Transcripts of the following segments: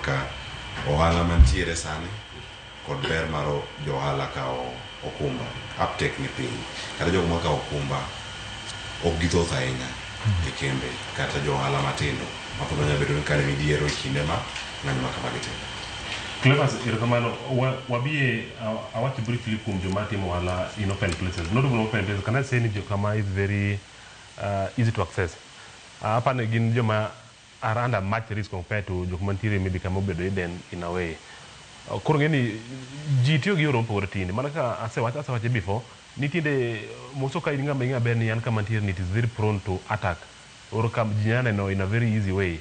korka ohala mantiere sani kod ber mar jo ohala kawo okumba. Uptake ni piny. Kata jogo makawo okumba ok githoth ahinya e kembe kata jo ohala matindo ma pod nyalo bedo ni kale midhiero e kinde ma ng'anyo ma kamagi timore. Cleophas, erokamano. Wabie awach briefly kuom joma timo ohala in open places. Not even open places. Can I say ni jokama is very easy to access. Apani gin joma are under much risk compared to jok mantiere maybe kama obedo hidden in a way. Koro ng'e ni ji tiyo gi yore mopogore tinde. Mana kaka asewache before, nitiere moso ka in ng'ama ing'e maber ni an kama antiere ni it is very prone to attack. Or kam ji nyalo neno in a very easy way.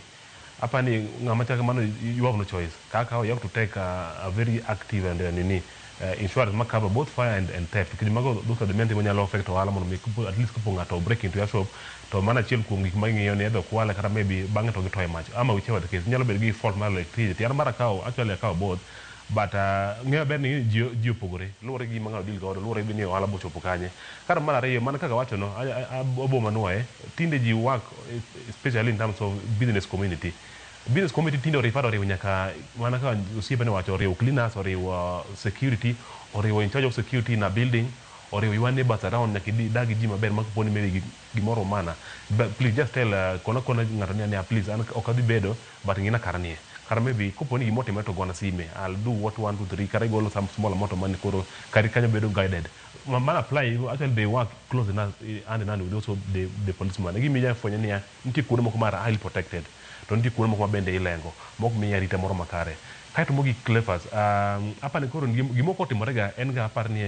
Apani ng'ama chal kamano, you have no choice. Kaka you have to take a very active and nini insurance ma cover both fire and theft. Nikech mago, those are the main thing manyalo affect ohala mondo mi at least kapo ng'ato break into your shop to mano achiel kuom gik ma ing'iyo ni either okwale kata maybe bang'e to gitoye mach. Ama whichever the case. Nyalo bedo gi fault mar electricity. An mar akawo, actually akawo both. But ng'eyo maber ni ji opogore. Luwore gi gima ng'ato deal godo, luwore gi ni ohala bochopo kanye. Kar mar ariyo, mana kaka awacho no, boma nuaye, tinde ji work especially in terms of business community. Business community tinde oriwo oriwo nyaka mana kaka osiepe ne wacho, oriwo cleaners, oriwo security, oriwo in charge of security in a building, oriwo your neighbors around, nyaka idag gi ji maber ma kapo ni maybe gimoro mana. But please just tell kona kona ng'ato ni please an ok adhi bedo but ng'ina kara nie. Kara maybe kopo ni gimoro otimore to gona sime. I'll do what one, two, three. Kara igolo some small amount of money koro kari kanyo bedo guided. Man apply, actually they work close enough hand in hand with also the policeman. Gimi nya fwenyo niya nitie kuonde moko mar highly protected to nitie kuonde moko ma bende ilengo mok miyi arita moro makare. Kaeto mogik, Cleophas, apani koro gimoko otimore ga en ga apar ni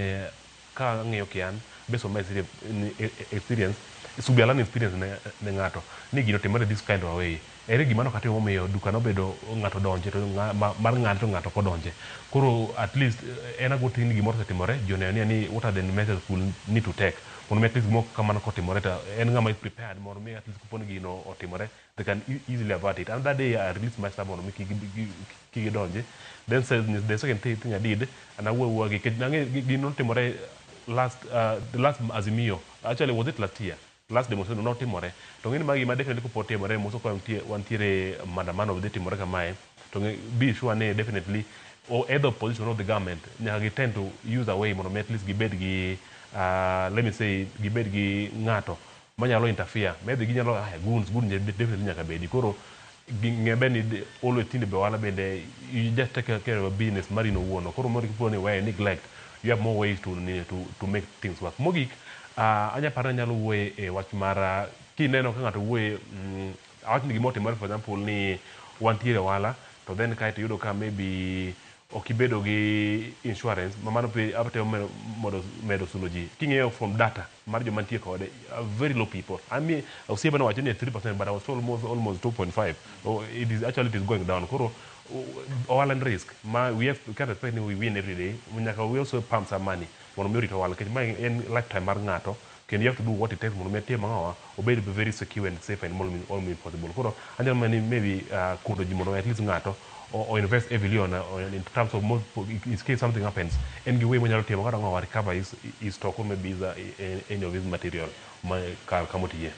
ka ang'iyo kian based on my experience, it should be a learning experience ne ng'ato ni gino otimore this kind of way. Ere gima nok atimo momiyo duka nobedo ng'ato donje to mar ng'ane to ng'ato ok odonje. Koro at least en a good thing ni gimoro osetimore, ji oneno ni what are the measures we need to take mondo mi at least gimoro kamano kotimore to en ng'ama is prepared mondo mi at least kopo ni gino otimore, they can easily avert it. And that day I released my staff mondo mi kik gidonji. Then the second thing I did, and awuoyo awuoya gi nikech nang'e gino notimore last the last Azimio, actually was it last year, last demonstration notimore to ng'eni magi ma definitely kopo timore moso ka wantiere maandamano dhi timore kamae to be sure ni definitely or either opposition or the government nyaka gi tend to use a way mondo mi at least gibed gi let me say gibed gi ng'ato manyalo interfere. Maybe ginyalo goons, goons definitely nyaka bedi. Koro ng'e be ni always tinde be ohala bende you just take care of a business mari no owuon. Koro mondo kipo ni we neglect, you have more ways to make things work. Mogik, anya paro anyalo wuoye e wach mar kineno ka ng'ato wuoye, awach ni gima otimore, for example ni wantiere ohala to then kaeto iyudo ka maybe ok ibedo gi insurance ma mano be atemo medo, medo sulo ji king'iyo from data mar joma nitie kode, very low people. I mean, osiepa nowacho ni 3%, but I was told almost 2.5. Oh, it is actually, it is going down. Koro ohala en risk ma we have, we can't expect ni we win every day. Nyaka we also pump some money mondo mi orit ohala nikech mae en lifetime mar ng'ato kendo you have to do what it takes mondo mi atim ang'owa obed very secure and safe and all means possible. Koro anyalo mana ni maybe kundo ji mondo at least ng'ato o invest heavily on in terms of more, in case something happens, en gi way monyalo timo kata ng'owa recover his stock or maybe his, any of his material ma kar kamotiye.